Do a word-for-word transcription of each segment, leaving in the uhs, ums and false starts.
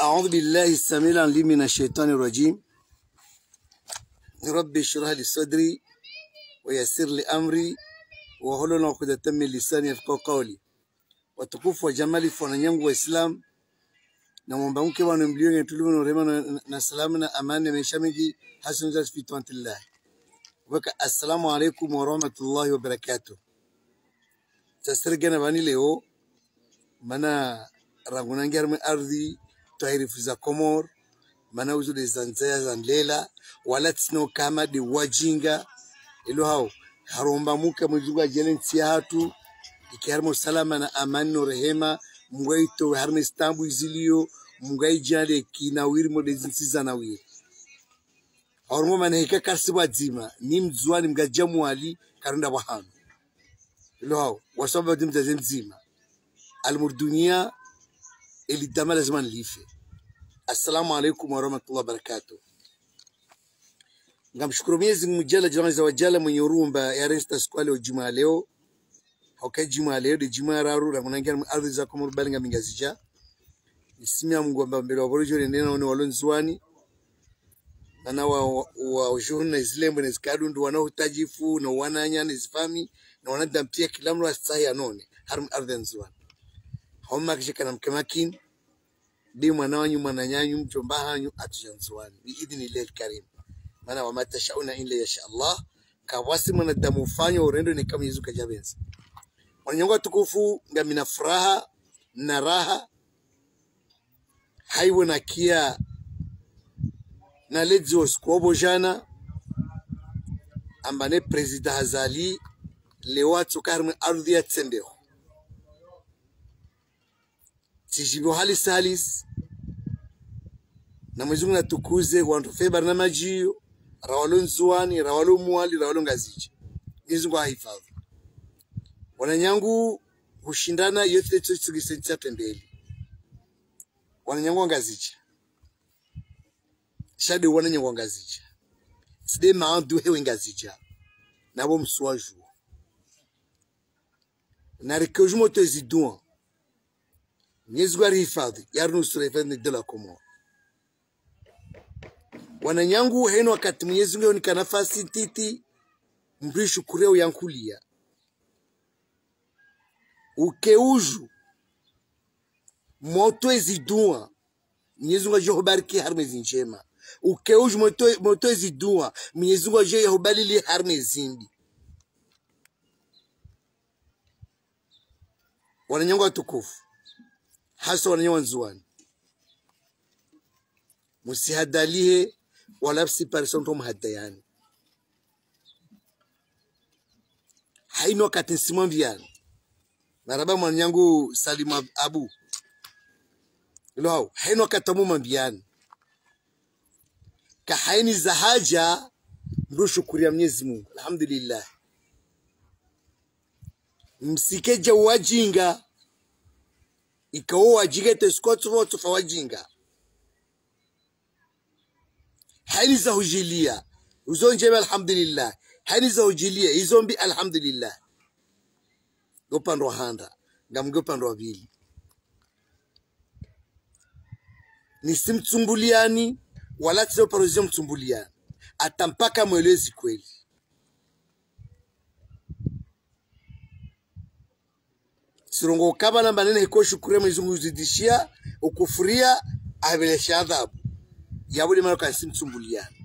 أعوذ بالله السميع العليم من الشيطان الرجيم. رب اشرح لي صدري ويسر لي أمري واحلل عقدة من لساني يفقهوا قولي. Watukufu wa jamali, wananyangu wa Islam, na mwamba mke wanu mlio nge tulivu na rehema na, na, na salama na amani na maesha mendji, hasuna za fitu antillah. Waka, assalamu alaikum wa rahmatullahi wa barakatuh. Tsasirigana pvanu leo, mana rangu nangia harumwa ardhi, twahirifu za Komor, mana uzo de zandzaya za ndlela, wala tsino kama de wajinga, ilo hao, haromba muka Mwenyezi Mungu ajele ntsi yahatru, ike harumwa usalama na amani no rehema, Mungu aitowe harumwa zitaabu izilio, Mungu aijale kinawiri mode zintsi za nawiri. Harumwa mana hika karisi pvwadzima, ni mdzuwani mgadja Mwali, karenda pvwahanu. Ilo hao, wasababu dimdza ze mdzima. Almur dunia, eli dama lazima nlife. Assalamu alaikum wa rahmatullahi wa barakatuh. Ngamshukuru Mwenyezi Mungu Jalla Jalaluhu wa Jalla mwenye urumba ya resta siku ya leo, djumwa leo. Hauka djumwa leo, de djumwa ya raru, rangu nangia harumwa ardhi za Komor bali ngami Ngazidja. Nisimiya Mungu amba mbele wa pvorojo rende na one walo Ndzuwani. Mana wa, wa, wa ujuhu na zilembo na zikadundu wana utajifu na wananya na zifami na wanadamu pia kila mdru astahi anone. Harumwa ardhi ya Ndzuwani. Homa kishika na mke makini. Bi mwana wanyu, mwananyanyu, mdjomba hanyu, atsuja Ndzuwani. Bi idhnillahi al-karim. Mana وما تشاءون إلا أن يشاء الله. Kapvatsi mwanadamu ufanya urendo neka Mwenyezi Mungu kadjapvendza. Wananyangu watukufu, ngamina furaha, na raha, haiwe na kia, na ledzi wo siku wa pvo jana, amba ne Président Azali, leo atsoka harumwa ardhi ya tsendeho. Tsijibio halisi halisi. Na Mwenyezi Mungu natukuze, wandru fe barnamaji iyo, ra walo Ndzuwani, ra walo Mwali, ra walo Ngazidja. Mwenyezi Mungu ahifadhwi. Wananyangu, hushindana, iyo tsi tso tsugise ntsi ya pembeli. Wananyangu wa Ngazidja. Sha de wananyangu wa Ngazidja. Tsi de maandu hewe Ngazidja. Na pvo msuwa juo. Na rike uju motwe ziduwa. Mwenyezi Mungu arihifadhwi, yarinusuru, yahifadhwi ne dola Komoro. Wananyangu, heno wakati Mwenyezi Mungu yonika nafasi ntiti, mdru ishukuriya uyankuliya. Uke uju, motwe ziduwa, Mwenyezi Mungu ajo hubariki harumwa ezi ndjema. Uke uju motwe, motwe ziduwa, Mwenyezi Mungu ajo yahubalili harumwa ezi mbi. Wananyangu watukufu, haswa wananyangu wa Ndzuwani. Musihadalihe, wala msiparise ntro muhadayani. Haino wakati nsimwambiyani. Marahaba mwananyangu Salim Ab-, Abu. Ilo hao, haino wakati mumwambiyani. Ka haini za haja, mdru shukuriya Mwenyezi Mungu. Alhamdulillah. Msikeja wajinga. Ika wo wajinga te sikotu wo tufa wajinga. Haini za hujiliya. Uzo ndjema, alhamdulillah. Haini za hujiliya. Izo mbi, alhamdulillah. Upande wa handa. Ngamge upande wa pvili. Nisimtsumbuliyani, wala tsi upande wa mtsumbuliyani. Hata mpaka mwelezi kweli. Sirongoa ukaya namba nene hiko shukuriya Mwenyezi Mungu uzidishiya, ukufuriya, ahupvelesha adhabu. Yapvo de mana ka nisimtsumbuliyani.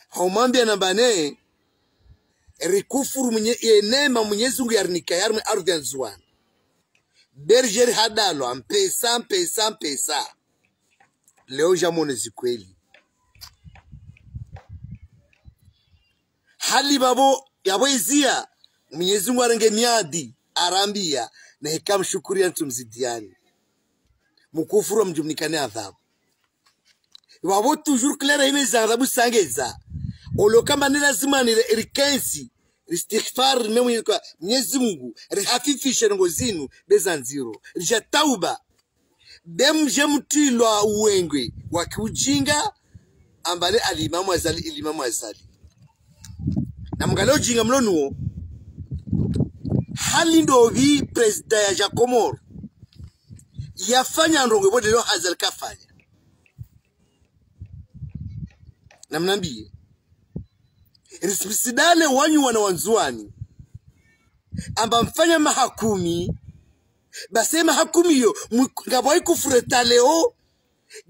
Haumwambiya namba ne, rikufuru mwenye, ye neema Mwenyezi Mungu yarinika harumwa ardhi ya Ndzuwani. Berger hadalwa, mpesa, mpesa, mpesa. Leo ja mone zi kweli. Hali pvapvo, yapvo iziya, Mwenyezi Mungu harenge miadi, harambiya, na hika mshukuriya ntsumzidiyani. Mukufuru mdjumnikane adhabu. Pvapvo toujours clair ime za adhabu sangeza. Olo kamba ni lazima ni re-, rikensi, ristighfar, rime mwenye kwa Mwenyezi Mungu, rihafifishe ndrongo zinu, be za ndziro. Rija tauba. Be mdje mtrilwa uwengwe, wa kiujinga, amba le alimamu Azali, ilimamu Azali. Na mngale ujinga mlo nuwo. Hali ndopvi prezida ya Komoro yafanya ndrongo ipvo leo Azali kafanya? Namnambiye. Risimsidale wanyu wana wa Ndzuwani. Amba mfanya maha kumi. Basi maha kumi yo, mu-, ngapvo ikufure ta leo,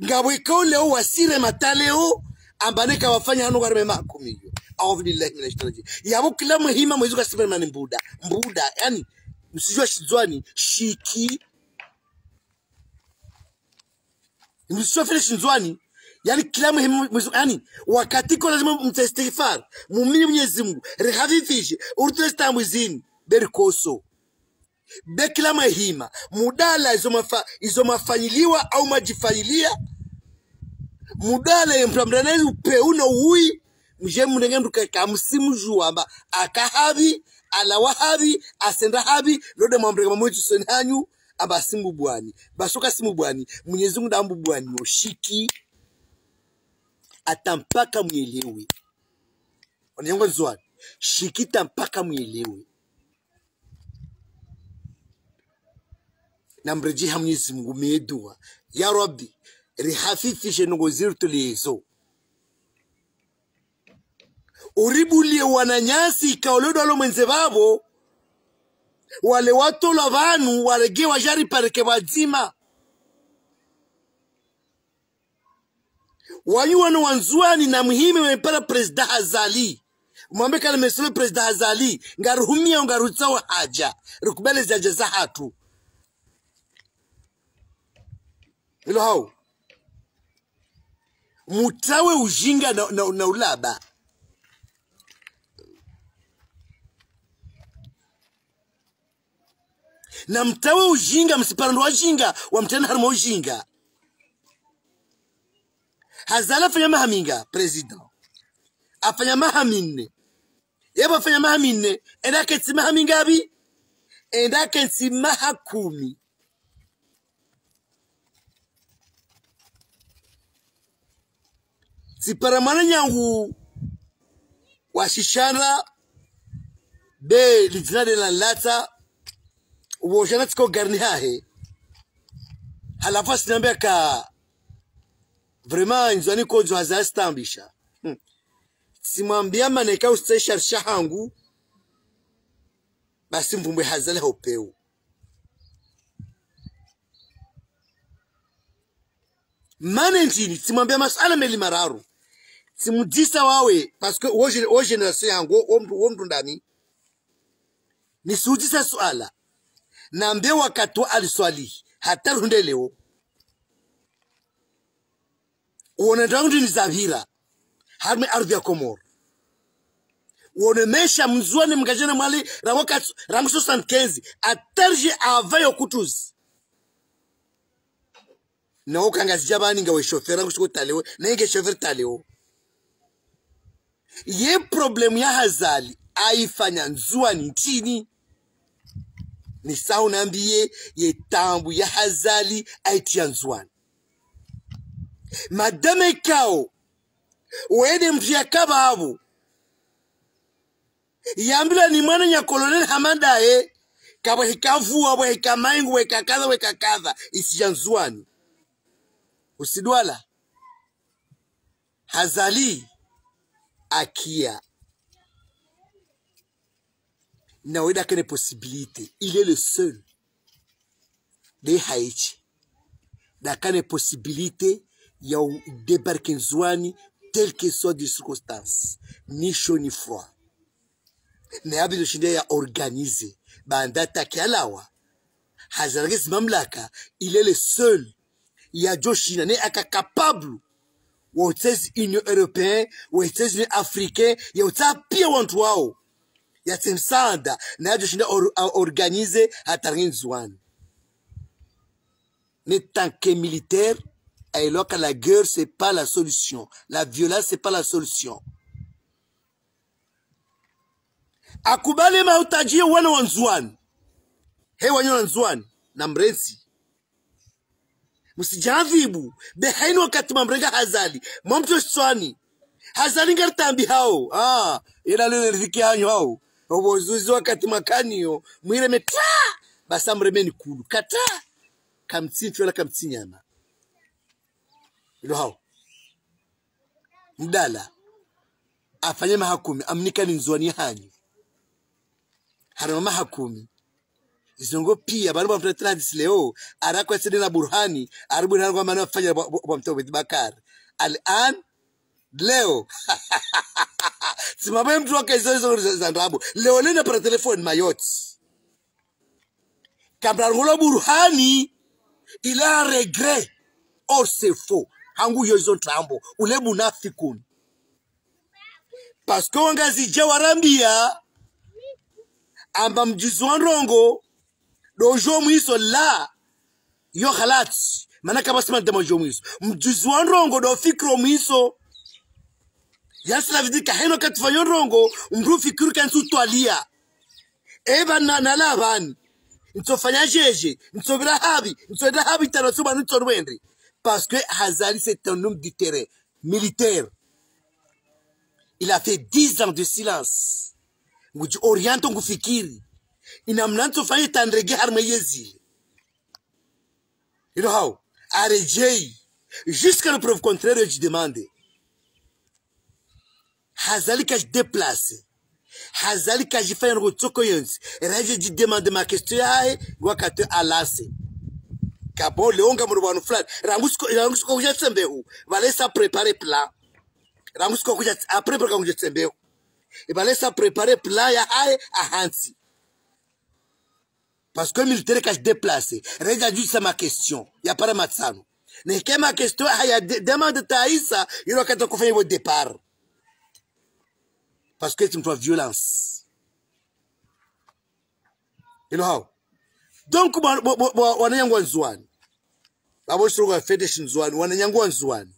ngapvo ikao leo wasire mata leo, amba neka wafanya hanu ngwarime maha kumi yo. Audhu billahi minash shaitanir rajim. Yapvo kila mwe hima mwezi kasipere mani mbuda. Mbuda, yaani, msijua Shindzuwani, shiki. Msijua file Shindzuwani, yaani kila mwe hima mwezi, yaani, wakati ko lazima mteste istighfar, mumini Mwenyezi Mungu, rihafifishe, uruteste tambwizini, beri koso. Be kila mwe hima, mudala izo mafa-, izo mafanyiliwa au majifanyiliya, mudala ye mtu amdana upeu no uwi, muje mrenge mtu ka-, kamsimujua amba, aka hapvi, alawa hapvi, asenda hapvi, lode mwamrenge mamwe tusoni hanyu, amba simubwani. Basi uka simubwani, Mwenyezi Mungu nda mbubwani, oshiki, ata mpaka mwelewe. Wananyangu Ndzuwani, shiki ta mpaka mwelewe. Namredjeyi ha Mwenyezi Mungu mdjuwa. Ya Rabbi, rihafifishe ndrongo ziritulizo. Uribuliye wananyasi ikao leo ndo walo mwendze pvapvo, wale watolwa pvanu, warege waje wariparike pvwadzima. Wanyu wana wa Ndzuwani na muhime mwepara prezida Azali. Mwambe kana mesolo prezida Azali, ngaruhumia, ngarutsawo haja, rikubali ze haja zahatru. Ilo hau. Mutsawe ujinga na, na, na ulaba. Na mtsawe ujinga, msipara ndo wajinga, wamtrena harumwa ujinga. Azali afanya maha minga, prezida. Afanya maha minne. Yapvo afanya maha minne, enda akentsi maha mingapvi? Enda akentsi maha kumi. Tsipara mwananyangu wa Shishanda, be lidzina de la nlatsa, uwo jana tsiko garini hahe. Halafu asinambia ka, vraiment, Ndzuwani kodjo haza asitambisha. Hmm. Tsimwambia mana eka usitsaha sharisha hangu, basi mvumbwe Azali ha upeu. Mana ndjini, tsimwambia masuala meli mararu. Tsimdzisa wawe, parce que wo gén-, wo génération yangu, wo, wo mdru, wo mdru ndami. Nisudzisa suala. Nambe wakati wa Ali Swalihi, hata runde leo. Wona ndrangu ndini zapvira. Harumwa ardhi ya Komoro. Wone mesha Mndzuwani mngajana Mwali rangu kat-, rangu soixante-quinze. Hata ridje apvayo kutuzi. Na uka Ngazidja pvani ngawe chauffeur rangu siko ta leo. Na inge chauffeur ta leo. Ye problème ya Azali, ayifanya Ndzuwani ntrini. Nitsaho nambiye, ye taabu ya Azali, ayitriya Ndzuwani. Madame kao, wende mdru yaka pvapvo. Yambilwa ni mwananya Colonel Hamada ye, kapvwa hika Vuwa, pvwa hika Maingu, pvwa hika kadha, pvwa hika kadha, isidja Ndzuwani. Usidwala. Azali akia. Nawe dakana possibilité. Il est le seul. De Haïti. Dakana possibilité ya u débarquer Ndzuwani, telle que soit des circonstances. Ni chaud ni froid. Ne abilo shinde ya organiser. Baanda taki alawa. Hazarage zimamlaka, il est le seul. Yadjo shinda, ne aka capable. Wa utsezi Union Européenne, wa utsezi Union Africaine, ya utsaha pia wantru wawo. Yatse msaanda, ne yadjo shinda or-, a-, organiser hata rangi Ndzuwani. Ne tant que militaire, ayiloka la guerre, c'est pas la solution. La violence, c'est pas la solution. Akubali mahutadji ya wana wa Ndzuwani. He wanyu wa Ndzuwani, na mrentsi. Musidjadhibu, be hayina wakati mamrenga Azali, mwamtso shitswani. Azali ngari tambi hawo, ah, yela lele riziki hanyu hawo. Obo zuzi wakati mwakaniyo, mwireme tra! Basi amremeni kulu. Katra! Kamtsi mfi wala kamtsi nyama. Ilo hao. Mdala. Afanye maha kumi, amnikeni Ndzuani hanyu. Harema maha kumi. Izo ngo pia, banu bwa mtratira hadisi leo, ara kwa sede na Burhani, ari Burhani kwa mana afanya bwa, bwa, bwa mtawidi Bakar. Al-an, leo. Tsi mambo ya mtru waka izo, izo za, za ndrabo. Leo lena para téléphone Mayotte. Kabla ngolo Burhani, il a regret. Or c'est faux. Hangu yo izo ntrambo. Ule munafikun. Parce que wangazidja warambia, amba mdjuzi wa ndrongo, ndo djo mwiso la, yo khalat. Mana kaba sima dama djo mwiso. Mdjuzi wa ndrongo, ndo fikiro mwiso. Ya cela veut dire ka heno kati fanyo ndrongo, mdru fikiri kantsi utwalia. Eba na, na la bani. Ntsofanya jeje, ntsovira habi, ntsovira habi tano tsoba ntsonwendre. Parce que Azali, c'est un homme de terrain, militaire. Il a fait dix ans de silence. Ngudji oriente ngufikiri. Ina mna ntsofanya tandrege harumwa yezi. Ilo hao. Aredjei. Jusqu'à la preuve contraire, yo dji demande. Azali kadji déplacer. Azali kadji fanya ngo tsoko yontsi. Radje dji demande ma question yahe, wakati alase. Kabo, leo nga muru wanu fulani. Rangu siko, rangu siko kudja tsembehu. Balesa préparer plan. Rangu siko kudja, après, préparer kudja tsembehu. Balesa préparer plan yahahe, ahantsi. Parce que militaire kadji déplacer. Redja djusa ma question. Ya para matsano. Neke ma question haya de, demande taisa, yilo kata kufanya bo départ. Parce que c'est une violence. Ilo hao. Donc, bo, bo, bo, bo, wananyangu wa Ndzuani. Babo shiro kwa federation Ndzuani, wananyangu wa Ndzuani.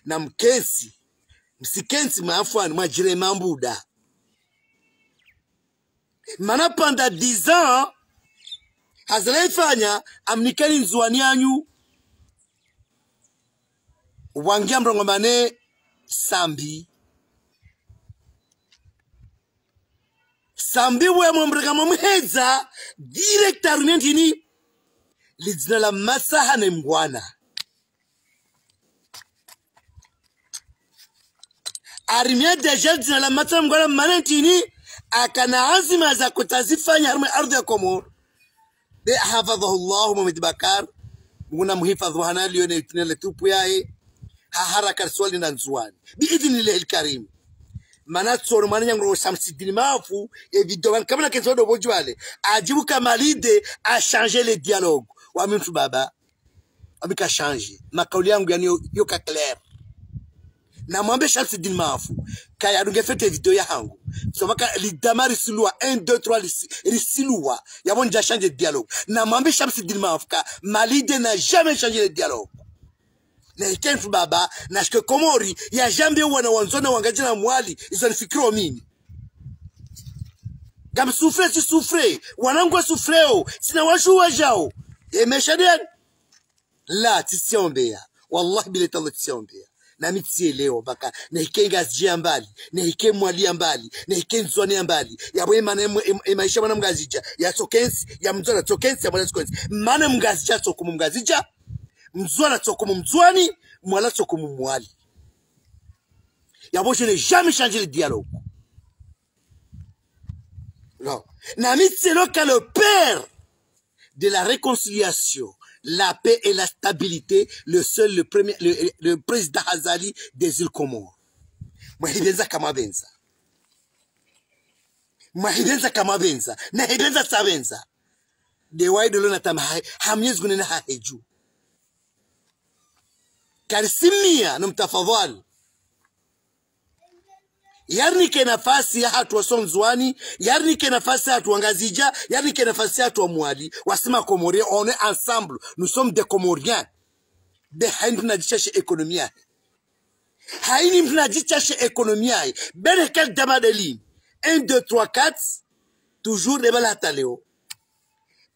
Na mkentsi, msikentsi mafwani, mwadjire mambuda. Mana pendant dix ans, Azali ifanya, amnikeni Ndzuani yanyu. Wangia mrongo mane Sambi. Sambi we mwambrega mwamhedza, direct arumia ndini, lidzina la Matsaha ne Mbwana. Arumia déjà dzina la Matsaha Mbwana mana ntrini, akana anzima za kutazifanya harumwa ardhi ya Komori. Be hafadhahu Allahu Mohamed Bakar, Mungu na muhifadhi wa hana liyo ne itine le tupu yahe, ha haraka riswali na Ndzuani. Bi idhnillahi al-karim. Mana tsono mwananyangu Shamsidine Mafu, e video bani kabla kenzo do bodjwale. Adjibu Kamalide a changer le dialogue. Wa mintru baba. Ami ka changer. Makauli yangu yani yo, yo ka clair. Na mwambe Shamsidine Mafu. Kaya dunge fete video ya hangu. So maka lidama risilwa, un, deux, trois, risi-, risilwa. Yabo ndja changer dialogue. Na mwambe Shamsidine Mafu ka Malide n'a jamais changé le dialogue. Na ikentru baba, na shike Komori, ya jambe wana wa Ndzuani na Wangazidja na Mwali, izo nifikiro mimi. Ngam souffre, tsi souffre. Wanangu wa souffreo, tsina washu wajao. Ye mesha de yani. La, tsitsiombeya. Wallahi billahi tallah tsitsiombeya. Na mi tsielewa baka, na ike Ngazidja ya mbali, na ike Mwali ya mbali, na ike Ndzuani ya mbali. Yabo e mana em-, em-, e maesha mana Mngazidja, ya tsokentsi, ya Mndzuani tsokentsi, ya Mwali tsokentsi. Mana Mngazidja tsokumu Mngazidja, Mndzuani tsokumu Mndzuani, Mwali tsokumu Mwali. Yabo je n'ai jamais changé le dialogue. Non. Na mi tsielewa ka le père de la réconciliation, la paix et la stabilité, le seul, le premier, le, le président Azali des îles Comores. Mwahibenza kamwabenza. Mwahibenza kamwabenza. Na hibenza tsabenza. De wai dolo na tama ha-, ha Mnyezi Mngu na ha hedju. Karisimia no mtafadhwali. Yarinike nafasi ya hatru wa Ndzuani, yarinike nafasi ya hatru wa Ngazidja, yarinike nafasi ya hatru wa Mwali, wasi ma Comoriens, on est ensemble, nous sommes des Comoriens. De haini mndru nadjitsahe économie yahe. Haini mndru nadjitsahe économie yahe. Bene kal dama de ligne. Un, deux, trois, quatre, toujours de bala hata leo.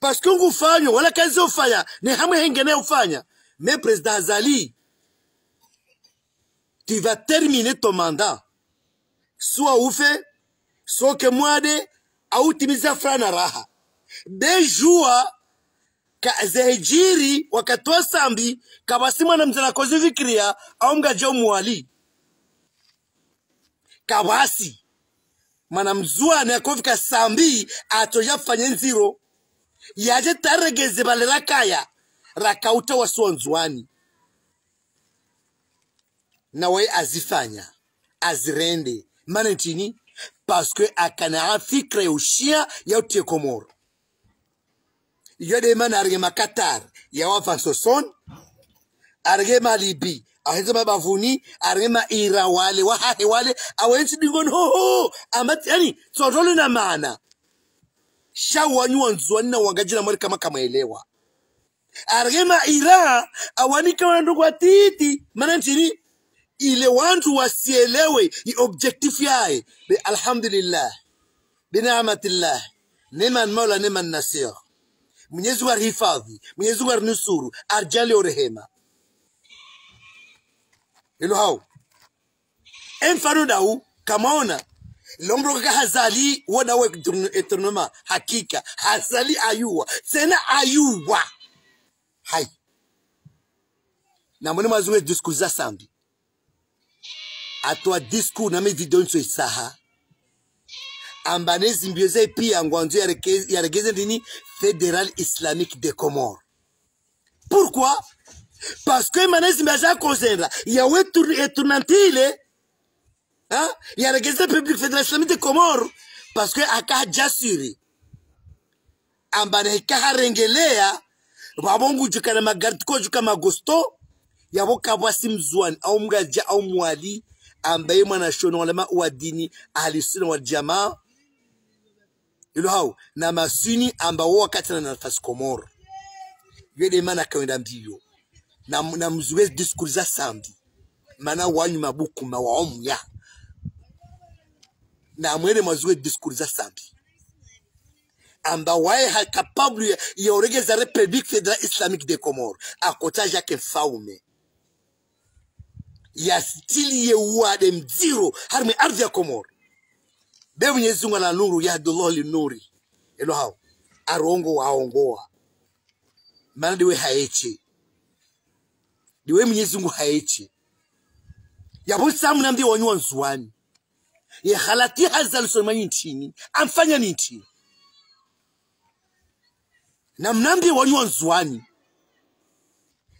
Parce que ngufanyo, wala kazi ufanya, ne hamwe hengene ufanya. Mais président Azali, tu vas terminer ton mandat. Soit ufe, Soke mwade, au timiza furaha na raha. Be djuwa, ka zehidjiri, wakati wa Sambi, kapvatsi mwana mdzadze na kozi fikiriya, au mgadja umwali. Kapvatsi. Mwana mndzuwani yakofika Sambi, atsodja fanye ndziro. Yadje taregeze pvale rakaya, rakauta wasi wa Ndzuwani. Na waye azifanya, azirende. Mana ntrini? Parce que akana fikira ya ushia ya utiye Komoro. Iyo de mana arenge ma Qatar, ya wa Vansoson, arenge ma Libye, aheze mabavuni, arenge ma Iran wale, wahahe wale, awe ntsi dingoni, ho, ho, amati, yani, tsotolo na mana. Sha wanyu wa Ndzuwani na wangadjina mwali kama kamwelewa. Arenge ma Iran, awanike wana ndrongo watiti, mana ntrini? Ile wandru wasielewe, i objectif yaye. Be, alhamdulillah. Bi ni'matillah. Ni'mal maula, ni'man nasir. Mwenyezi Mungu arihifadhi, Mwenyezi Mungu arinusuru, aridjaanlie urehema. Ilo hau. Emfano dau, kamwaona, lomro ka Azali, wo dau e tourn-, e tournoi, hakika, Azali ayuwa, tsena ayuwa. Hayi. Namwone mwazungu e discours za Sambi. Atowa discours na mi video ntso isaha. Amba ne zimbio ze piya ngwandzo yareke-, yaregeze ndini Fédéral Islamique des Comores. Pourquoi? Parce que mana zimbio za kozendra, yawe tour-, e tournante ile, ha? Yaregeze République Fédérale Islamique des Comores, parce que aka hadjasiri. Amba ne ika harengeleya, pvapvo ngudjuka na magarde corps djuka magosto, yapvo kapvatsi Mndzuwani, au mgadja, au mwali, amba ye mwana shoni wala ma wa dini, Ahli Sunna wal Jamaa, ilo hau, na ma Sunni amba wo wakati na nafasi Komoro. Yo de mana kawenda mbiyo. Na, na mzungu e discours za Sambi. Mana wanyu mabuku ma wa omuya. Namwone mwazungu e discours za Sambi. Amba waye ha capable ya, ya uregeza République Fédérale Islamique des Comores. Akotsa Jacques Mfaume. Yastiliye uwade mdziro, harimwe ardhi ya Komoro. Be Mwenyezi Mungu ala nuru, yahdi Allahu li nuri. Elo hau. Arongowa, aongowa. Mana diwe haeshe. Diwe Mwenyezi Mungu haeshe. Yapvo tsamu nambiye wanyu wa Ndzuwani. Ye halati Azali so manyi ntrini. Amfanya ni ntrini. Namnambiye wanyu wa Ndzuwani.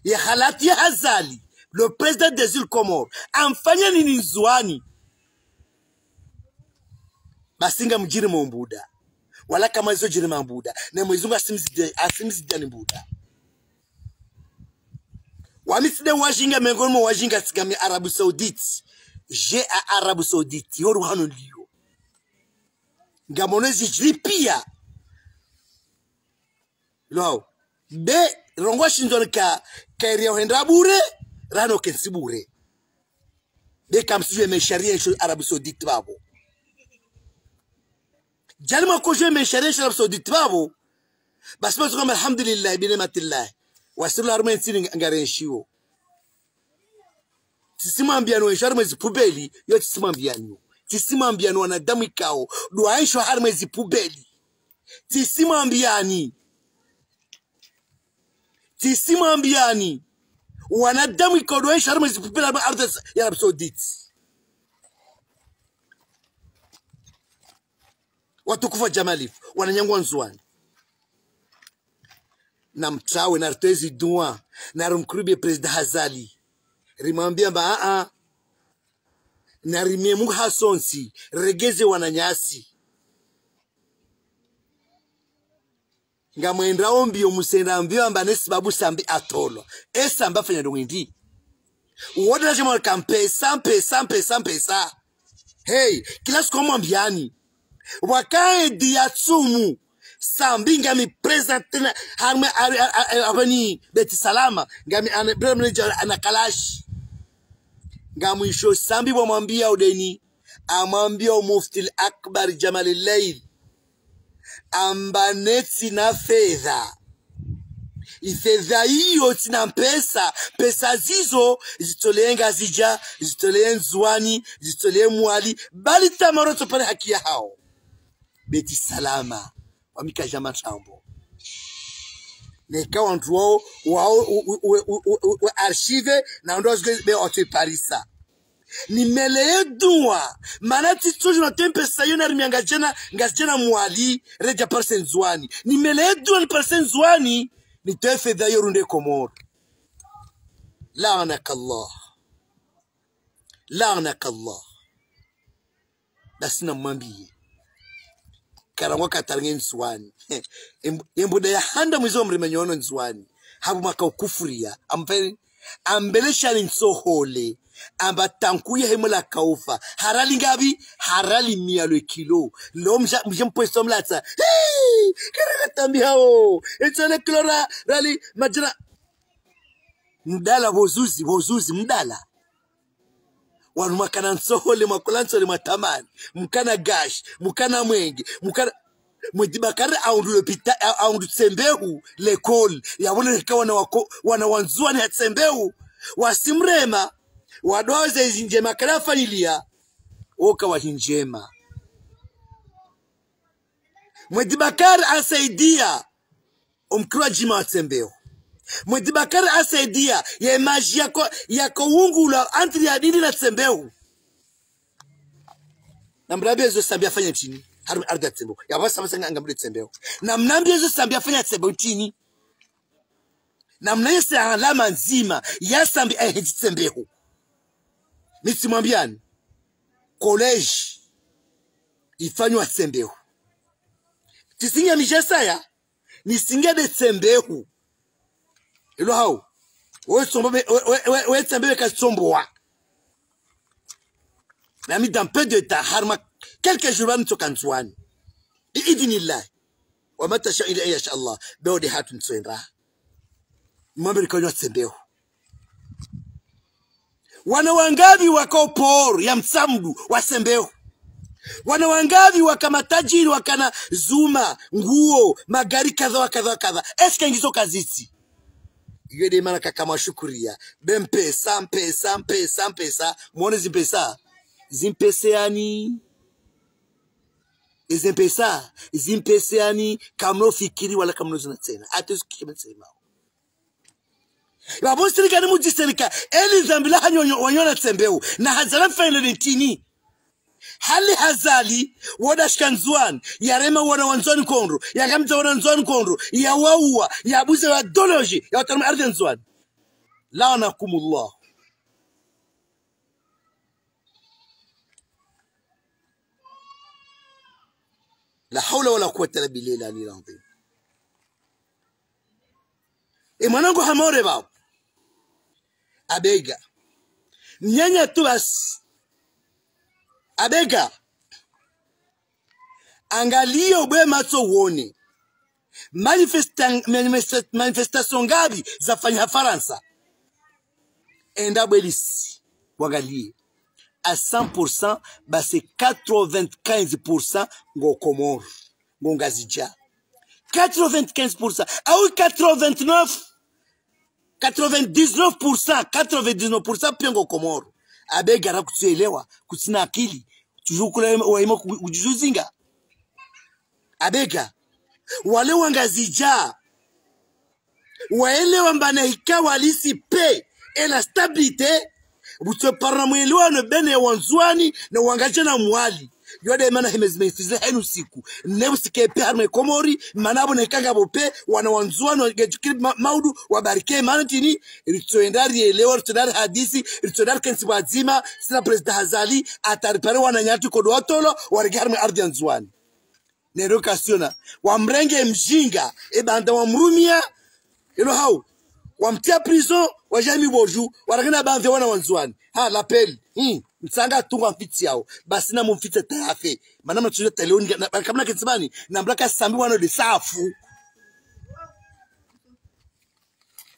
Ye halati Azali, le président des îles Comores, amfanya nini Ndzuwani? Basi ngamdjiri mo mbuda. Wala kamwazodjiri mo mbuda. Ne Mwenyezi Mungu asimzidi-, asimzidiyani mbuda. Wami tsi de wajinga mengoni mo wajinga tsi ngami Arabie Saoudite. J'ai à Arabie Saoudite. Yo ruhano liyo. Ngamono zidjiri piya. Lo. Be, rongowa shindzoni ka, ka iriya uhenda bure, rano kentsi bure. Be kamsudjuwe meshariya nsho Arabie Saoudite pvapvo. Djali mwakodjuwe meshariya nsho Arabie Saoudite pvapvo. Basi mwatsukamba alhamdulillah, bi ni'matillah. Wasirula harumwa entsi nga-, ngarenshiwo. Tsisi mwambiyani wensho harimwa ezi pubeli, yo tsisi mwambiyani yo. Tsisi mwambiyani wanadamu ikao, ndo wensho harimwa ezi pubeli. Tsisi mwambiyani. Tsisi mwambiyani. Wanadamu ikao ndo wensho harimwa ezi pubeli harimwa ardhi ya Arabie Saoudite. Watukufu wa Jamalifu, wananyangu wa Ndzuwani. Namtrawe, naritowe ezi dua, narimkuribiye président Azali. Rimwambiye amba, a, a. Narimiye Mungu hasontsi, regeze wananyasi. Ngamwendao mbiyo musenda mbiyo amba ne sibabu Sambi atolwa. E Sambi afanya ndrongo hindri? Wote na shema waka mpesa, mpesa, mpesa, mpesa. Hey, kila siku mwambiyani. Waka edi ya tsumu. Sambi ngami présent na, harumwa, hari, hari, hari, hari, ni Beti Salama. Ngami ana, ana kalashi. Ngamwisho Sambi pvwa mwambiya udeni. Amwambiya o Mufti al-Akbar Jamal al-Layl. Amba ne tsina fedha. Ifedha iyo tsina mpesa. Mpesa zizo, zitoleye Ngazidja, zitoleye Ndzuwani, zitoleye Mwali. Bali tsi Maore tsopare haki yahao. Beti Salama, wami kadjama ntsambo. Neka wandru wao, wao, u, u, u, u, u, u, archive, na wandru wazike be watsoiparisa. Nimeleye dua, mana tsitsodjo na tempesa yona rimia ngazidjana, ngazidjana Mwali, redja parise Ndzuani. Nimeleye dua niparise Ndzuani, nitowe fedha yo runde Komoro. Laanaka Allah. Laanaka Allah. Basi namwambiye. Karangwa katarenge Ndzuani. Embu-, embuda ya handa mwizo mrime nyono Ndzuani. Habu maka ukufuriya. Amferi, ambele shali ntsohole. Amba tankuye hemula kaufa. Harali ngavi, harali mia le kilo. Lo mja, mja mpweso mlatsa. Hii, kere katambi hao. Etsole kilo ra, rali, majina. Mdala, vozuzi, vozuzi, mdala. Wanu mwakana ntsohole, mwakula ntsohole, mwatamani. Mkana gashi, mkana mwenge, mkana, Mwedi Bakari aundu lopita-, a-, aundu Tsembehu, l'école. Yabone heka wana wako, wana wa Ndzuani ha Tsembehu. Wasimrema, wadoze zindjema kala familia. Oka wa hindjema. Mwedi Bakari asaidia. Omkiri wa djima wa Tsembehu. Mwedi Bakari asaidia ye maji yako, yako wungula entre ya Dindi na Tsembehu. Namnambiye zo Sambi afanya ntrini? Harumwa ardhi ya Tsembehu. Ya basa basa nga, ngambe Tsembehu. Namnambiye zo Sambi afanya Tsembehu ntrini? Namnambiye se alama ndzima ya Sambi ahenzi Tsembehu. Mi tsimwambiyani. Collège ifanywa Tsembehu. Tsisinge mijesa ya, nisinge de Tsembehu. Ilo hau. We tsombo be, we, we, we, we Tsembehu katsombowa. Nami dans peu de temps, harumwa quelques jours, ba nitsoka Ndzuani. Bi idhnillah. Wa mata sha illa an yasha Allah. Be ode hatru nitsoenda. Mwambe rikanywa Tsembehu. Wana wangavi waka oporo ya Mtsamdu wa Tsembehu? Wana wangavi waka matajiri, wakana zuma, nguo, magari kadha wa kadha wa kadha? Est-ce que ngizo kazitsi? Iyo de mana kaka mwashukuriya. Be mpesa, mpesa, mpesa, mpesa. Mwone zimpesa. Zimpesa yani. Izimpesa. Zimpesa yani. Kamno fikiri wala kamno zina tsena. Ate zikike mtsema. Babo sirika ni mudji sirika, eli Nzambi la hanyo, wanyo na Tsembehu, na Hazali fenle ntrini. Hali Hazali, woda shika Ndzuani, yarema wana wa Ndzuani kondro, yagamdza wana Ndzuani kondro, yawauwa, yabuze wa doloji, yawataruma ardhi ya Ndzuani. Laanakumullah. La hawla wala quwwata illa billahi al-aliyyil adhim. E mwanangu hamore babo. Abega. Mnyanya tu basi. Abega. Angaliya obwe matso wone. Manifestan-, manifest-, manifestation ngavi zafanya ha Farantsa. Enda bwe lisi, wangaliye. À cent pour cent, ba c'est quatre-vingt-quinze pour cent ngo Komoro, ngo Ngazidja. Quatre-vingt-quinze pour cent, ah oui, quatre-vingt-neuf, quatre-vingt-dix-neuf pour cent, quatre-vingt-dix-neuf pour cent pia ngo Komoro. Abega ra kutsuelewa, kutsina akili. Toujours kula wema, wema ku-, kujujuzinga. Abega. Wale wa Ngazidja. Waelewa mbana hika walisi pe, ela stabilité, butso parana mwelewano bene wa Ndzuani na wa Ngazidja na Mwali. Yo de mana hemezi mefizile henu siku. Nebu sike pe harumwa Komori, mana abo ne kanga bo pe, wana wa Ndzuani wa ngejukiri ma-, maudu, wabarike mana ntrini, ritsoenda rielewa, ritsoenda rihadisi, ritsoenda rikentsi pvwadzima, sina président Hazali, ataripare wananyatru kodo watolo, warege harumwa ardhi ya Ndzuani. Nero kasiona. Wamrenge mjinga. E banda wamrumia. Ilo hau. Wamtia prison. Wajami boju. Waragana bamve wana wa Ndzuani. Ha, l'appel. Hmm. Mtsanga tungwa mfitsi yao. Basi na mumfitse tayafe. Mana mnatsuja taleoni. Na, kamna kitsibani. Na mlaka Sambi wana de safu.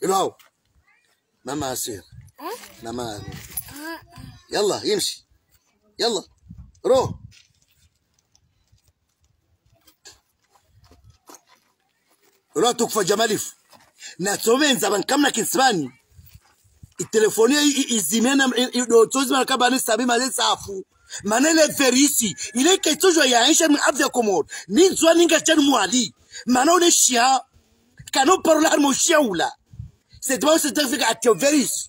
Ilo hau. Mama Asir. Eh? Mama. Yalla, yimshi. Yalla. Ro. Ro tukufa jamalifu. Na tsobenza ban kamna kitsibani. I telefoni i, i, izime na, i, i, do tozima kabani Sambi maze safu. Mana ile virus, ile ketsojo ya aisha mwe ardhi ya Komori. Ni Ndzuani ngadjani Mwali. Mana ule shia. Kana uparula harimwa ushia ula. C'est pas, c'est un fait que atio virus.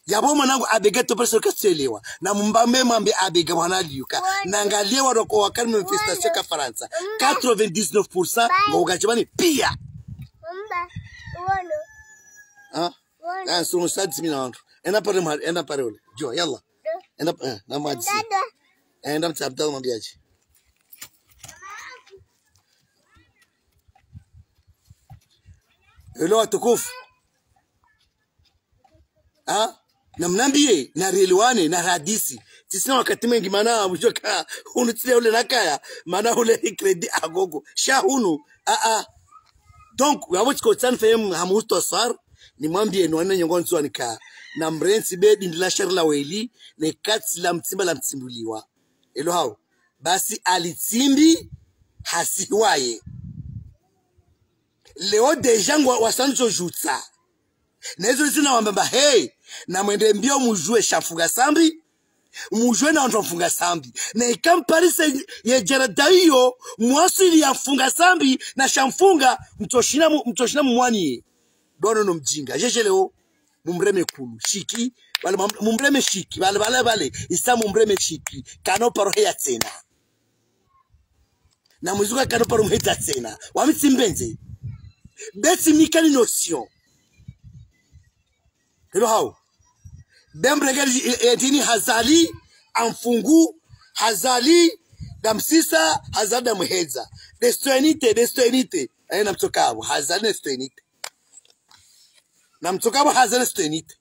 Yapvo mwanangu Abega to personne ka tselewa. Na mumba me mwambe Abega mwana liuka. Na ngaliye waro ko wakati manifestation ka Farantsa. Quatre-vingt-dix-neuf pour cent ngo ukachibani pia. Ah? Ah, sur le stade, c'est mille ans. Enda pare mwa-, enda pare ule. Jo, yalla. Enda, eh, na mwadisi. Enda mtsa Abdallah mwambiaje. Hello, watukufu. Ah? Na mnambiye, na rielewane, na hadisi. Tsisina wakati mwengi, mana mdjoka, hunu tsile ule nakaya, mana ule crédit agogo. Sha hunu, ah, ah. Donc, yapvo tsiko tsani feye hamuhusto asar, ni mwambiye ni wana nyongo Ndzuani ka, na mrentsi be dindi la shari la weli, ne katsi la mtsimba la mtsimbuliwa. Elo hao. Basi alitsimbi, hasiwaye. Leo déjà ngwa wasanzo jutsa. Na izo zina wamba mba, hey, na mwende mbio mujue sha Mfunga Sambi, mujue na wandru wa Mfunga Sambi. Na ika mparise ye jarada iyo, mwaswili ya Mfunga Sambi, na sha Mfunga, mtsoshina mu-, mtsoshina mumwaniye. Dono no mjinga. Jeje leo, mumreme kulu. Shiki, vale mam-, mumreme shiki. Vale, vale, vale. Isa mumreme shiki. Kana uparo heya tsena. Na mwizuka kana uparo mhedza tsena. Wami tsimbenze. Betsi mnikani notion. Elo hao. Be mrenge, e, e, dini hazali, amfungu, hazali, damsisa, hazali damhedza. Destoinite, destoinite. Aye na mtsoka apvo. Hazali na destoinite. Na mtsoka apvo hazali destoinite.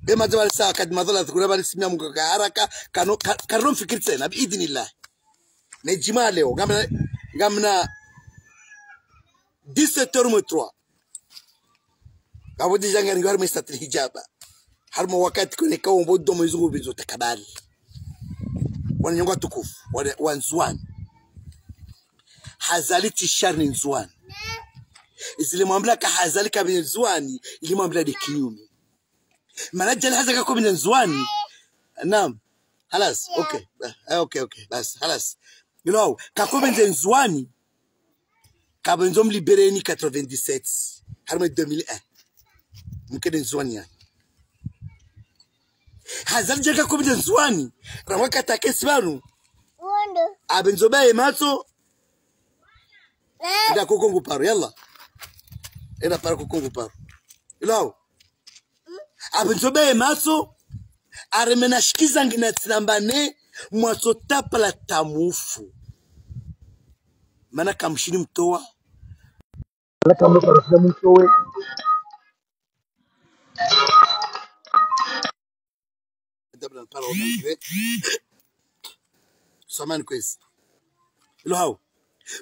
Be madza vale sa, kadi madhola zikura vale simia mungu ka haraka, kano, ka-, kano mfikiri tsena, bi idhnillah. Ne djima leo, ngamna, ngamna dix-sept heures moins trois. Ngapvo déjà ngari ngari mwe satri hijaba. Harimwa wakati kone kaombo domo izungu bizo takabali. Wana nyongo watukufu, wana, wa Ndzuani. Hazali tsi shari ni Ndzuani. Izile mwambila ka hazali kabe Ndzuani, ili mwambila de kinyume. Mana jali hazali kakopvendze Ndzuani. Naam. Halas, okay. Eh, okay, okay. Bas, halas. Ilo, kakopvendze Ndzuani. Kabendzo mlibéré ni quatre-vingt-dix-sept. Harimwa deux mille un. Mkede Ndzuani yani. Hazali jali kakopvendze Ndzuani. Ramwa katake sibanu. Abendzo baye matso. Enda kokongu paro, yalla. Enda para kokongu paro. Ilo. Abendzo baye matso, areme na shikiza ngina tsinambane, mwatso tapala tamufu. Mana kamshini mtowa. Mana kamshini mtowe. Samahani kwezi. Ilo hao.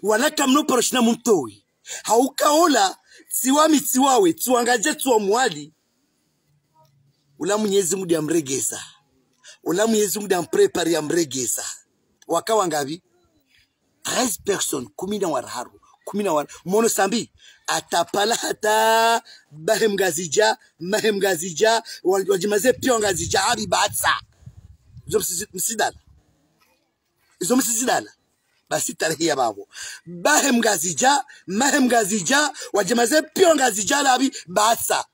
Wala kamno paro shina mumtowi. Hauka ola, tsiwami tsiwawe, tsiwangadje tsiwa Mwali. Ula Mwenyezi Mungu ndiya mregeza. Ula Mwenyezi Mungu ndiya mprepare ya mregeza. Waka wangapvi? Treize personnes, kumi na wararu, kumi na wararu. Mono Sambi, atapala hata bahe Mngazidja, mahe Mngazidja, wa-, wadjimaze piya Ngazidja, abi batsa. Izo msi-, msidala. Izo msizidala. Basi tarehi ya babo. Bahe Mngazidja, mahe Mngazidja, wadjimaze piya Ngazidja, labi batsa.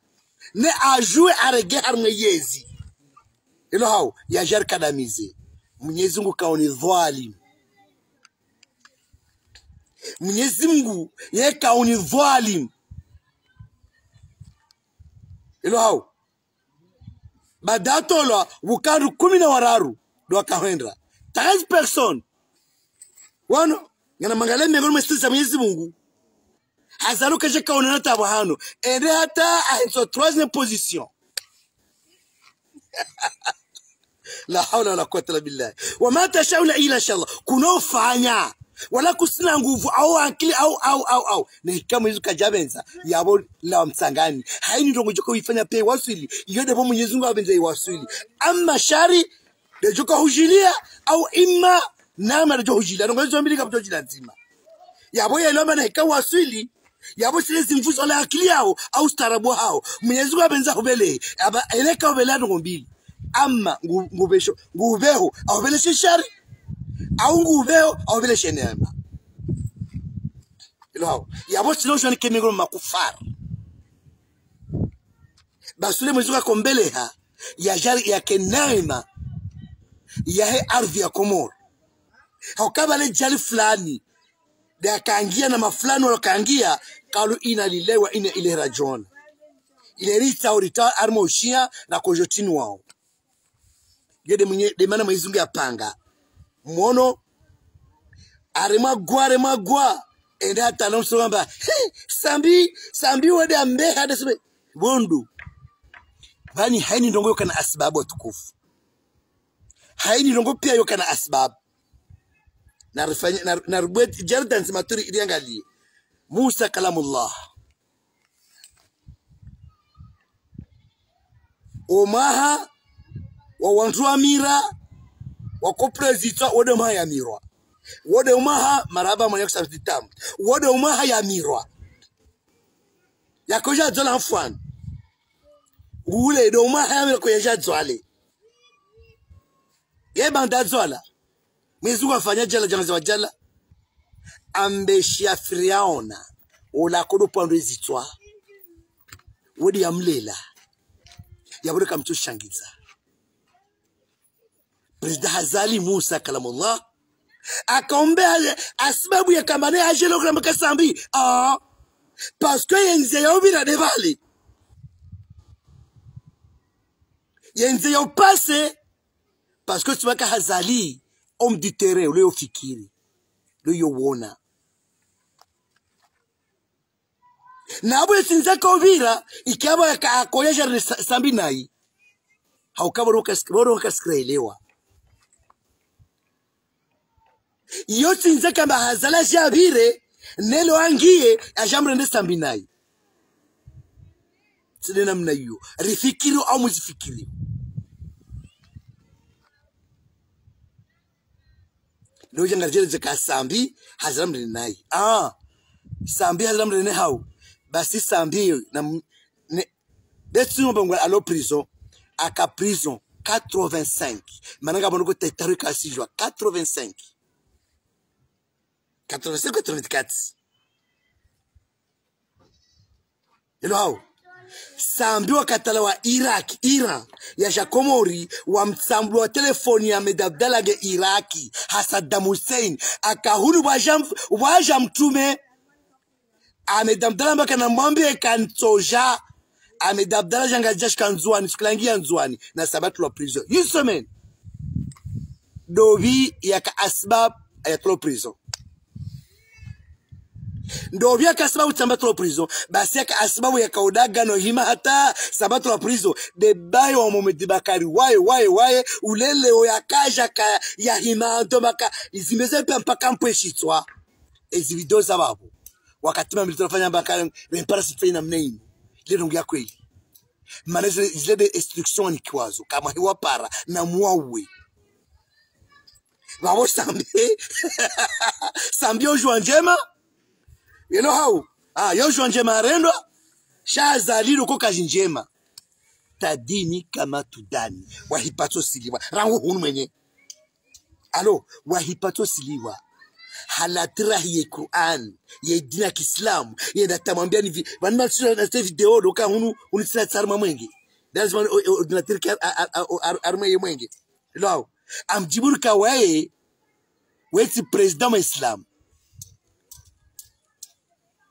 Ne ajue arege harimwe yezi. Ilo hao, yadje arikadamize. Mwenyezi Mungu kauni dhwalim. Mwenyezi Mungu, ye kauni dhwalim. Ilo hao. Baada atolwa, wukandru kumi na wararu, ndo wakahwenda. Treize personnes. Wano, ngana mangale mengoni mwe sitiri za Mwenyezi Mungu. Hazali kaje kaonana tabu hano. Ende hata ahentso troisième position. La hawla wala quwwata illa billah. Wa ma tashauna illa insha Allah. Kunofanya. Wala kusina nguvu, au akili, au, au, au, au. Na hika Mwenyezi Mungu kadjapvendza, yabo la mtsangani. Haini ndrongo djoko ifanya pe waswili. Iyo ndepvo Mwenyezi Mungu apvendza iwaswili. Amma shari, ndedjoka hudjiliya, au imma, nama ndedjo hudjiliya. Ndrongo izo mbili kapvudjo djiliya ndzima. Yabo yalomba na hika waswili, yabo sile zimvuzo la akili yaho, au ustaarabu haho. Mwenyezi Mungu apvendza hubele, aba eleka hubele ndrongo mbili. Ama ngu-, ngupvesho, ngupveho, au pveleshe shari, au ngupveho, au pveleshe neema. Ilo hao. Yapvo tsino shwani ke mengoni makufar. Basule Mwenyezi Mungu akombeleha, ya jari, yake neema, yahe ardhi ya Komori. Hauka pvale jali fulani, de akangia na mafulani walo kangia, kalu inna lillahi wa inna ilayhi rajiun. Ile rita urita armo ushia na kojotini wao. Yo de mwenye, de mana Mwenyezi Mungu yapanga. Mwono, aremwa gwa, aremwa gwa. Ende hata na msonga mba, "He, Sambi, Sambi wade ambe hade sebe." Bondu. Bani haini ndrongo yokana asbabu watukufu. Haini ndrongo pia yokana asbabu. Na rifanye, na, na ribweti, jari dansi maturi iliangalie. Musa Kalamullah. Omwaha wa wandru wa mira, wa koprezitwa, wode omwaha ya mirwa. Wode omwaha, marahaba mwenye kusafiti tamu. Wode omwaha ya mirwa. Yakoja dzola mfwani. Ule, de omwaha ya mirwa ko yaja dzwale. Ye banda dzwala. Mwenyezi Mungu afanya jalla jalla wa jalla. Ambeshia Firauna. Ola kodo pwando ezitswa. Wodi ya mlela. Ya wodi kamtsu shangiza. Président Azali Musa Kalamullah. Akaombe ale, asibabu ya kamba ne ajele okula mbaka Sambi. Ah. Parce que yenze ya ubira de vale. Yenze ya upase. Parce que tsi baka Azali, homme du terrain, ule yo fikiri, ule yo wona. Na abo yetsinza ka ubira, ikaba yaka akoya jari Sa-, Sambi nayi. Hauka boro kas-, boro kaskira elewa. Iyo tsinza kamba Azali ajabire, nelo angiye, ajamrende Sambi nayi. Tsine namna iyo. Rifikiri au muzifikiri. Ndo janga jele jeka Sambi, Azali amrende nayi. Ah, Sambi Azali amrende hau. Basi Sambi na m-, ne, betsi ngombe ngwa alo prison. Aka prison quatre-vingt-cinq. Mana nga bono ko tetari kasijwa quatre-vingt-cinq. Quatre-vingt-cinq, quatre-vingt-quatre. Elo hao. Sambi wakatala wa Iraq, Iran, ya ja Komori, wa mtsambulu wa telefoni ya Ahmed Abdallah nge Iraki, ha Saddam Hussein, akahulu waja mf-, waja mtrume. Ahmed Abdallah mbaka na mwambe kantsoja. Ahmed Abdallah janga jashika Ndzuani, sikilangi ya Ndzuani, na Sambi atulwa prison. Une semaine. Ndopvi yaka asbab, ayatulwa prison. Ndopvi yaka sababu Sambi atulwa prison, basi yaka sababu yaka udaga no hima hata Sambi atulwa prison, de bayo wa Mohamed Bacar, waye, waye, waye, ulele o yakaja ka, ya hima ndo maka, izimbeze pia mpaka mpwe shitswa. Ezi video za babo. Wakati ma militaire fanya mbaka, rempara sifanya namna inu. Ile ndrongo ya kweli. Mana zile, zile de instruction ni kiwazo. Kama hiwa para, na muwawe. Babo Sambi. Sambi yo jua njema. Elo hau. Ah, yo jua njema arendwa. Sha Azali lo ko kaji njema. Tadini kama tudani. Wahipatso siliwa. Rangu hunu mwenye. Alo, wahipatso siliwa. Halatira hiye Qur'an. Ye dini ya Kiislamu. Ye na tamwambia ni vi-, vani ma sura na se video, doka hunu, hunu sila tsari mwa mwenge. Lazima o-, o-, ordinateur ki ar-, ar-, ar-, ar-, arme ye mwenge. Lo, amjiburu ka waye, wetsi président mwa Islam.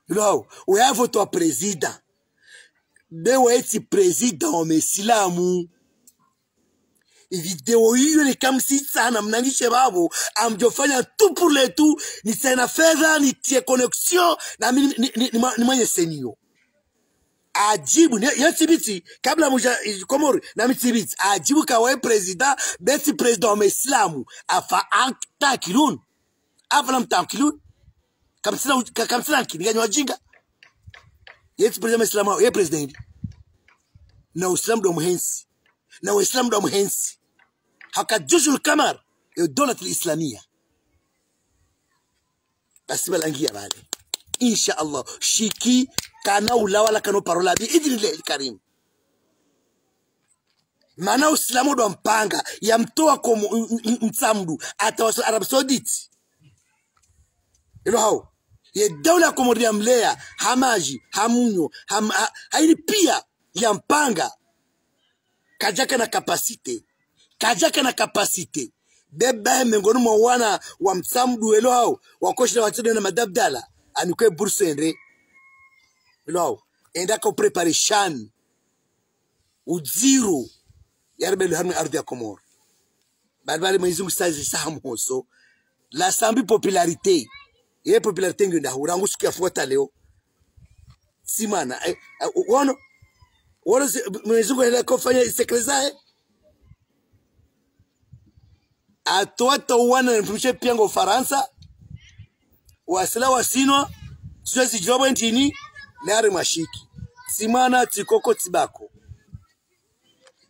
Lo, waye avote wa président. Be wetsi président wa Islamu. I video iyo ni kamsitsa na mnangishe babo, amjofanya tout pour le tout, ni tsena fedha, ni tie connexion, na mi, ni, ni, ni, ni mwa-, ni mwenye seniyo. Ajibu, ni, yo tsibiti, kabla muja, eh, Komori, na mi tsibiti. Ajibu ka waye président, betsi président wa Islamu, afa ta'qilun. Afala ta'qilun. Kamsina, ka-, kamsina akili, nganyi wajinga. Yetsi président wa Islamu, ye président hindri. Na Uislamu ndo muhensi. Na Uislamu ndo muhensi. Haka juzul kamar, yo dawlat al-Islamia. Basi balangia bale. Insha Allah. Shiki kana ulawa la kano parola bi idhnillahi al-karim. Mana usilamu ndo mpanga, yamtowa Komo-, m-, m-, m-, Mtsamdu, hata waswili Arabie Saoudite. Ilo hau. Ye daula ya Komori yamleya, ha madji, ha munyo, ha m-, ha, ha ini piya yampanga. Kadjakana capacité. Kadjakana capacité. Beba he mengoni mwa wana wa Mtsamdu ilo hau, wakoshila watsende na Mada Abdallah, anikwe bourse ende. Ilo hau. Enda ka uprépare shani. Udziro. Yaribelo harumwa ardhi ya Komori. Bali bali Mwenyezi Mungu sazi saha mhoso. La Sambi popularité. Ye popularité ngiyo ndahu, rangu siku yafuwa ta leo. Tsi mana, eh, eh, wono. Wono si-, Mwenyezi Mungu hela kofanya isekre zahe. Atowa ta uwana mfumishe piya ngo Farantsa. Wasila wasinwa. Tsi zidjiro bwe ntrini. Nari mashiki. Tsi mana, tsi koko, tsi bako.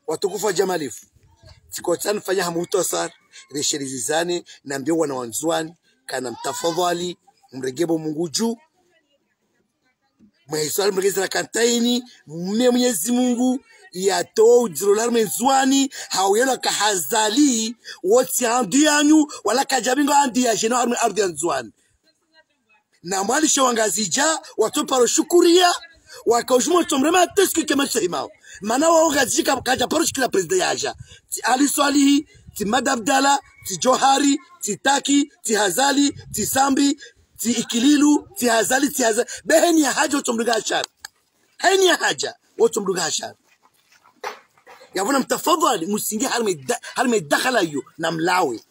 Watukufu wa Jamalifu. Tsiko tsanu fanya ha muhtasar, reshelezizane, nambiye wana wa Ndzuwani, kana mtafadhwali, mrenge bo Mungu dju. Mwe hiswali mrenge zira kantaini, mme Mwenyezi Mungu, yatowe udziro la harumwa Ndzuwani, hau yelwa ka Azali, wotsi andi yanyu, wala kadjabinga andi ya djeno harumwa ardhi ya Ndzuwani. Na mwalishe wa Ngazidja, watso paro shukuriya, waka udjuma utso mrema teski kema tsi himao. Mana wa Ngazidja ka-, kadja paro shukira président yadja. Tsi Ali Swalihi, tsi Mada Abdallah, tsi Djohari, tsi Taki, tsi Azali, tsi Sambi, tsi Ikililu, tsi Azali, tsi Azali. Be heni ya hadja utso mdunga hashari. Heni ya hadja, utso mdunga hashari. Yapvo na mtafadhwali, musingi harumwa da-, harumwa dakhala iyo, na mlawe.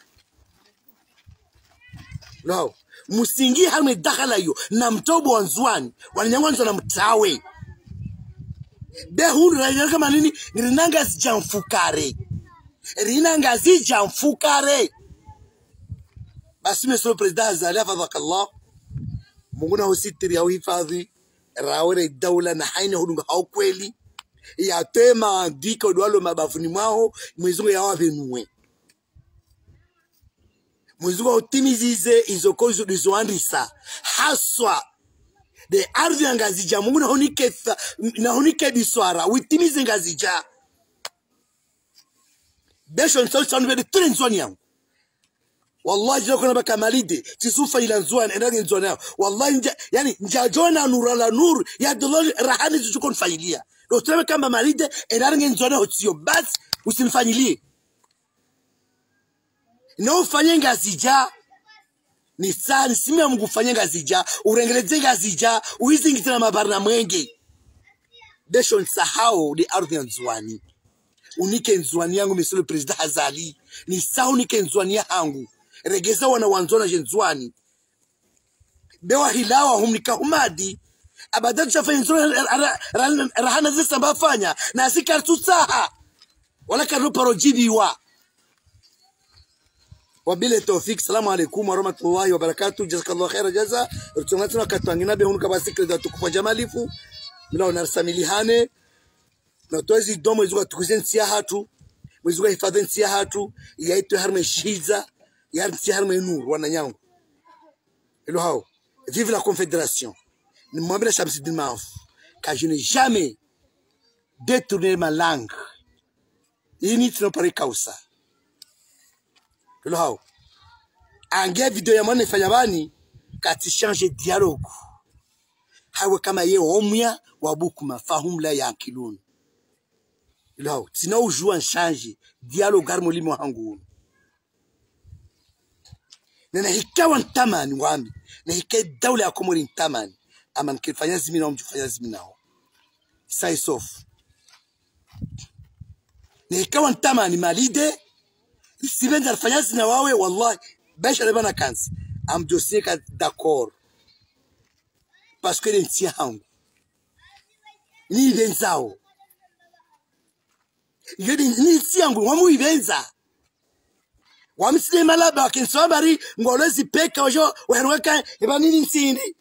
No. Musingi harumwa dakhala iyo, na mtowe bo wa Ndzuwani, wananyangu wa Ndzuwani na mtawe. Be hunu rayinga kama nini, ngirina Ngazidja mfukare. Rina Ngazidja mfukare. Basi, Monsieur le Président Azali, hafadhaka Allah. Mungu nahusitiri, yahuhifadhwi. Rawere daula na haina hudunga ha ukweli. Yatowe maandiko dwalo mabavuni mwaho, Mwenyezi Mungu yawapvenuwe. Mwenyezi Mungu ahutimizize izo ko izo ndizo wandisa. Haswa. Nde ardhi ya Ngazidja, Mungu nahunike tha-, nahunike biswara, uitimize Ngazidja. Be sho ntsa, ntsa nubedi tule Ndzuwani yangu. Wallahi, djila kona baka Malide, tsisufanyila Ndzuwani, enda nge Ndzuwani yangu. Wallahi, ndja, yani, ndjadjona nuru ala nuru, ya dolori rahani zitsuko nifanyiliya. Ndo tule kamba Malide, enda nge Ndzuwani yangu tsiyo, basi, usinifanyiliye. Na ufanye Ngazidja. Nisa, nisimiya Mungu ufanye Ngazidja, urengeledze Ngazidja, uizingitse na mabari na mwenge. Be sho ntsa hao nde ardhi ya Ndzuwani. Unike Ndzuwani yangu, Monsieur le Président Azali. Nisa unike Ndzuwani yahangu. Regeza wana wa Ndzuwani na dje Ndzuwani. Be wahilawa humnika humadi. Abada tsafanya ndziro ra-, ra-, ra-, rahana zisamba fanya. Na sikari tsutsaha. Wala kari paro djibiwa. Wabile tawfik. Salamu alaikum wa rahmatullahi wa barakatuh. Jazakallahu khaira jaza. Rutsonga tsina katwangina be hunu kaba sikre da tukufu wa Jamalifu. Mila unarisamilihane. Na twezi domo izuka tukuze ntsi yahatru. Mwenyezi Mungu ahifadhwi ntsi yahatru. Yaitwe harumwa shiza. Ya ntsi harumwa nuru, wananyangu. Ilo hao. Vive la Confédération. Ni mwambila Shamsidine Mahafu. Que je n'ai jamais détourné ma langue. Ini tsino pare kausa. Ilo hao. Ange video ya mwana ifanya bani, katsi change dialogue. Hawe kama ye omwiya wa bukuma, fahum la yankilun. Ilo hao. Tsina udjuwa nchange dialogue harumwa ulimi wahangu unu. Na nahika wa ntamani wami, nahika daula ya Komori ntamani, ama nkifanya zimi nao, mdjufanya zimi nao. Sawa sawa. Nahika wa ntamani Malide, sipvendza rifanya zina wawe, wallahi, besha reba na kanzi. Amdjoseka d'accord. Parce que nde ntsi yahangu. Nipvendzao. Iyo nde, nde ntsi yangu, wamuipvendza. Wamsile malaba, wakenso habari, ngolezi peka, wajo, waheruka, eba nini ntsi ndi.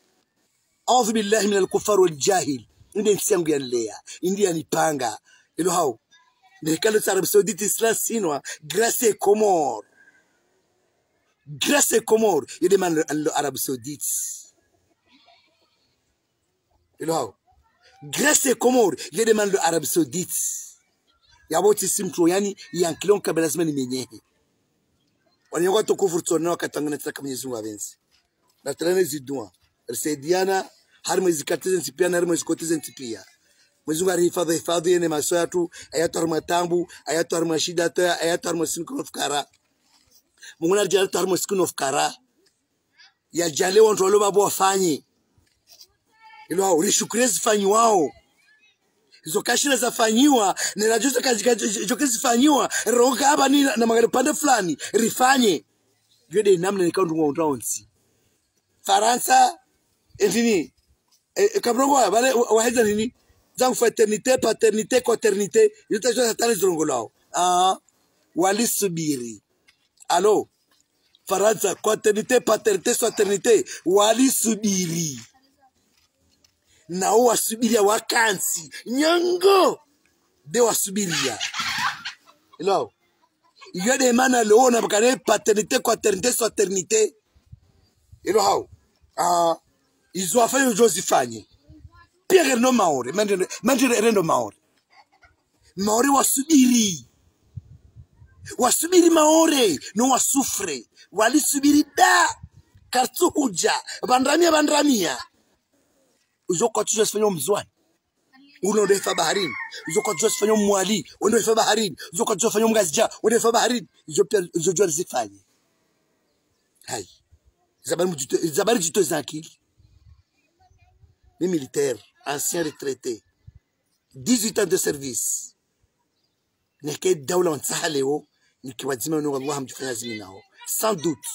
أعوذ بالله من الكفار والجاهل. Inde ntsi yangu yanileya, inde yanipanga. Ilo hao. Nde kalo tsa Arabie Saoudite isila sinwa, grâce Comores. Grâce Comores, yede man lo, lo Arabie Saoudite. Ilo hao. Grâce Comores, yede man lo Arabie Saoudite. Yapvo tsi si mtru, yaani, ya nkilo nkabila lazima nimenyehe. Wananyoko watukufu, ritsona wakati wangina tsaka Mwenyezi Mungu apvendze. Na tena ne zidua. Risaidiana, harimwa ezi kati ze ntsi pia, na harimwa ezi koti ze ntsi pia. Mwenyezi Mungu arihifadhi, hifadhi yene maso yatru, ayatru harimwa taabu, ayatru harimwa shida, to ya, ayatru harimwa sinu kono fukara. Mungu naridjaali tu harimwa sinu kono fukara. Yadjaaliye wantru walo pvapvo wafanye. Ilo hau, rishukuriye zifanyiwao. Izo kashila zafanyiwa, ne radjo zo kazi-, kazi-, zo kazifanyiwa, ronga hapvani na, na magari pande fulani, rifanye. Yo nde namna nikao ndrungu wa undra ontsi. Farantsa, entini, e, e, kabrongo wa, pvale, wa, wahedza nini? Zangu fraternité, paternité, quaternité, yo tadjo satana zirongolwao. Ah, walisubiri. Alo, Farantsa, quaternité, paternité, soiternité, walisubiri. Nao wasubiria wakantsi, nyango, nde wasubiria. Ilo. Iyo nde mana leo na bakane paternité, quaternité, soiternité. Ilo hau. Ah, izo wafanye udjo zifanye. Pia keri no Maore, manje, manje rendo Maore. Maore wasubiri. Wasubiri Maore, no wasufre. Walisubiri da. Kartsu hudja. Pvandramia, pvandramia. Udjo kwatsu djo zifanya Mndzuani. Uno nde fa baharini. Udjo kwatsu djo zifanya Mwali. Uno nde fa baharini. Udjo kwatsu djo zifanya Mngazidja. Uno nde fa baharini. Udjo pia, udjo djo zifanye. Hai. Zabari mdjito, zabari djito za akili. Mi militaire, ancien retraité. Dix-huit ans de service. Neke daula wantsaha leo, niki wadzima wenu, wallah, mdjifanya zimi nao. Sans doute.